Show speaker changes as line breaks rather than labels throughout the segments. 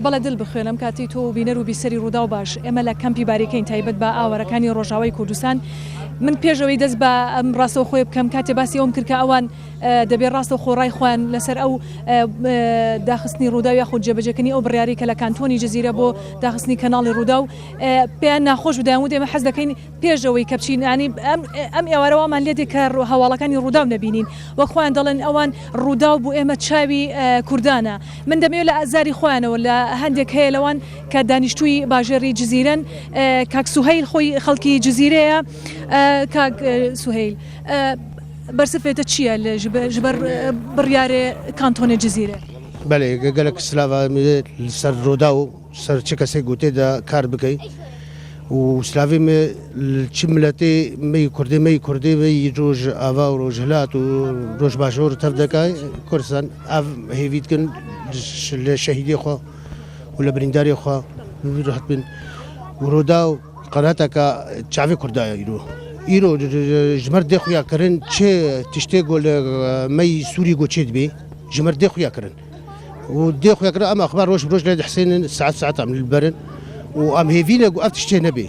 بەڵێ دل بخوێنم کاتی تۆ و بینەر و بیسەری ڕووداو باش ئێمە لە کەمپی باریکەین تایبەت بە ئاوارەکانی ڕۆژاوای کوردستان من پێش ئەوەی دەست بە ئەم ڕاستەوخۆیە بکەم کاتێ باسی ئەوم کرد کە ئەوان دەبێ ڕاستەوخۆ ڕای خۆیان لەسەر ئەو داخستنی ڕووداو یاخود جێبەجێکردنی ئەو بڕیارەی کە لە کانتۆنی جزیرە بۆ داخستنی کەناڵی ڕووداو پێیان ناخۆش بوو دەیانوت ئێمە حەز دەکەین پێش ئەوەی کە بچین یانی ئەم ئەم ئێوارە وامان لێ دێ کە هەواڵەکانی ڕووداو نەبینین وەک خۆیان دەڵێن ئەوان ڕووداو بۆ ئێمە چاوی کوردانە من دەمەوێت لە زاری خۆیانەوە لە هەندێک هەیە لەوان کە دانیشتووی باژێڕی جزیرەن کاک سوهەیل خۆی خەڵکی جزیرەیە کاک سوهەیل بەرسفێتە چییە لە ژبەر بڕیارێ کانتۆنێ جزیرە؟
بەێ گەلک سلاڤ سەر ڕووداو سەر چ کەسێک گوتێ دا کار بکەی و سلاڤی مێ چ ملەتێ مەی کوردی مەی کوردی مەی ڕۆژ ئاوا و ڕۆژهلات و ڕۆژ باشور تەف دەکای کوردستان ئەv هێوی دکن لە شەهیدی خۆ و لە برینداری خۆ ڕەحەت بن و ڕوودا و قەناتەکە چاوی کوردایە ئیرۆ ئیرۆ ژمەر دێ خویا کردن چێ تشتێ گۆ لە مەی سووری گۆ چێت بێ ژمەر دێ خویا کردن و دێ خویا کردن ئەم ئەخبار ڕۆژ ڕۆژ لێ دەحسێنن ساعت ساعت ئەم بەرن و ئەم هێڤینە گو ئەف تشتێ نەبێ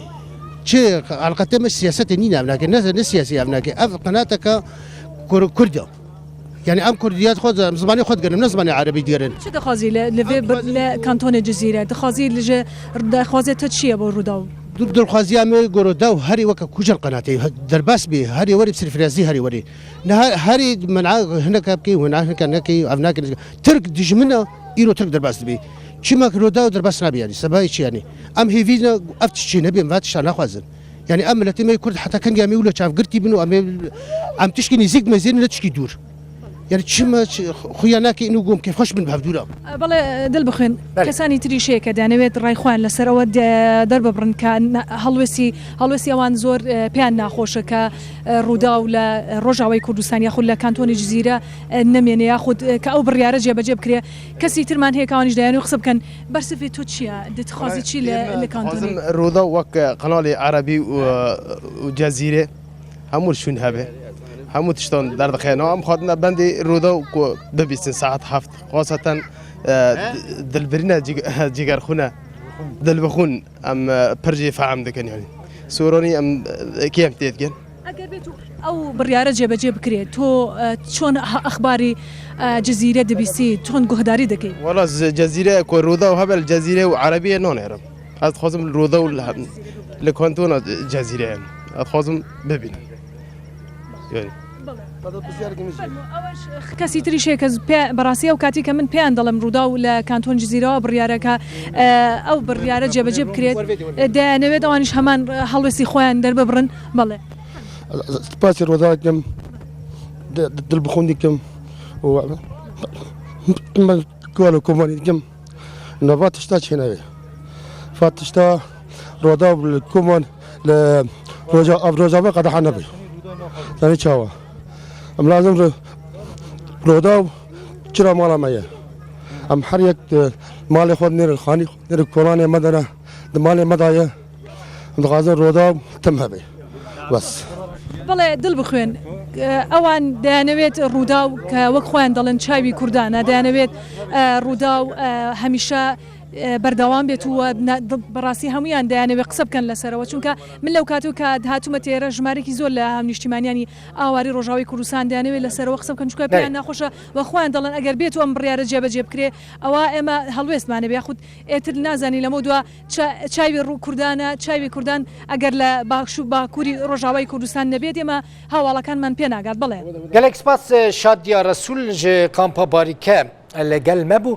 چێ علاقەتێ مە سیاسەتێ نینە ئەم ناکە نە نە سیاسی ئەم ناکە ئەف قەناتەکە کوردە یعنی ئەم کوردیات خۆ زمانی خۆت گەرم نە زمانی عربی دیگەرن
چ دەخوازی لە لەێ لە کانتۆنێ جزیرە دخوازی لژ دەخوازێت تە چییە بۆ ڕووداو؟
دڵخوازییا مێ گۆرۆداو هەری وەکە کوژەر قەناتێ دەرباس بێ هەری وەری سرفرازی هەری وەری هەری منع هەنەکە بکەی و هەنەکە نەکەی ئەv ناکەن ترک دژمنە ئیرۆ ترک دەرباس دەبێ چیمە رۆدا و دەرباس نابێ ینی سەبای چیانی ئەم هێڤینە ئەف چی نەبێ ڤات شتا ناخوازن یعنی ئەم ملەتی مەی کورد حتا کەنگیا می و لە چاوگرتی بن و ئەمێ ئەم تشکی نزیک مەزێن لە تشکی دوور یعنی چیمە خویا ناکەی و گۆم کێ خۆش بن بە دوورە
بەڵێ دل بخوێن کەسانی تریش هەیە کە دەیانەوێت ڕای خۆیان لەسەر ئەوە دەرببڕن کە هەڵوێستی هەڵوێستی ئەوان زۆر پێیان ناخۆشە کە ڕووداو لە ڕۆژاوای کوردستان یاخود لە کانتۆنی جزیرە نەمێنێ یاخود کە ئەو بڕیارە جێبەجێ بکرێ کەسی ترمان هەیە کە ئەوانیش دەیانەوێت قسە بکەن بەرسڤی تۆ چییە دتخوازی چی لە کانتۆنی
ڕووداو وەک قەناڵی عەرەبی و جەزیرێ هەموو شوین هەبێ هەموو تشتان دەردەخێنەوە ئەم خواردنە بەندی ڕووداو ببیستن ساعت هەفت خاصەتەن دلبرینە جگەرخونە دلبخون ئەم پرژی فەعام دەکەن یانی سۆرانی ئەم کێم تێدگەن.
ئەگەر بێت و ئەو بڕیارە جێبەجێ بکرێت تۆ چۆن ئەخباری جزیرە دەبیستی چۆن گۆهداری دەکەی؟
وەڵا جزیرە کۆ ڕووداو هەبێ لە جزیرە و عەرەبیە نانێرم ئەز دخوازم ڕووداو لە کانتۆنا جزیرەیان ئەدخوازم ببینم یانی.
کەسی تریش هەیە کە بەڕاستی ئەو کاتی کە من پێیان دەڵێم ڕووداو لە کانتۆن جزیرەوە بڕیارەکە ئەو بڕیارە جێبەجێ بکرێت دەیانەوێت ئەوانیش هەمان هەڵوێستی خۆیان دەرببڕن بەڵێ.
سپاسی ڕۆداو دەکەم دڵ بخۆم دەکەم و کۆمانی دەکەم نەڤا تشتا چێناوێ فا تشتا ڕۆداو کۆمان لە ڕۆژا ئەف ڕۆژاڤا قەدەحە نەبێ زانی چاوە ئەم لازم ڕۆداو چرا ماڵا مەیە ئەم هەر یەک ماڵێ خۆ نێرن خانی نێرن کۆڵانێ مەدەنە د ماڵێ مەدایە دخوازن ڕۆداو تم هەبێ بەس.
بەڵێ دڵ بخوێن ئەوان دەیانەوێت ڕووداو کە وەک خۆیان دەڵێن چاوی کوردانە دەیانەوێت ڕووداو هەمیشە بەردەوام بێت و بەڕاستی هەمویان دەیانەوێت قسە بکەن لەسەرەوە چونکە من لەو کاتەوە کە هاتوومە تێرە ژمارێکی زۆر لە هاونیشتیمانیانی ئاواری ڕۆژاوی کوردستان دەیانەوێت لەسەرەوە قسە بکەن چونکە پێیان ناخۆشە و خۆیان دەڵێن ئەگەر بێت و ئەم بڕیارە جێبەجێ بکرێ ئەوە ئێمە هەڵوێستمانە بێ یاخود ئێتر نازانین لەمە دوا چاوی ڕوو کوردانە چاوی کوردان ئەگەر لە باش و باکووری ڕۆژاوای کوردستان نەبێت ئێمە هەواڵەکانمان پێ ناگات بڵێ.
گەلێک سپاس شادیا رەسول ji kampa Barîke li gel me bû.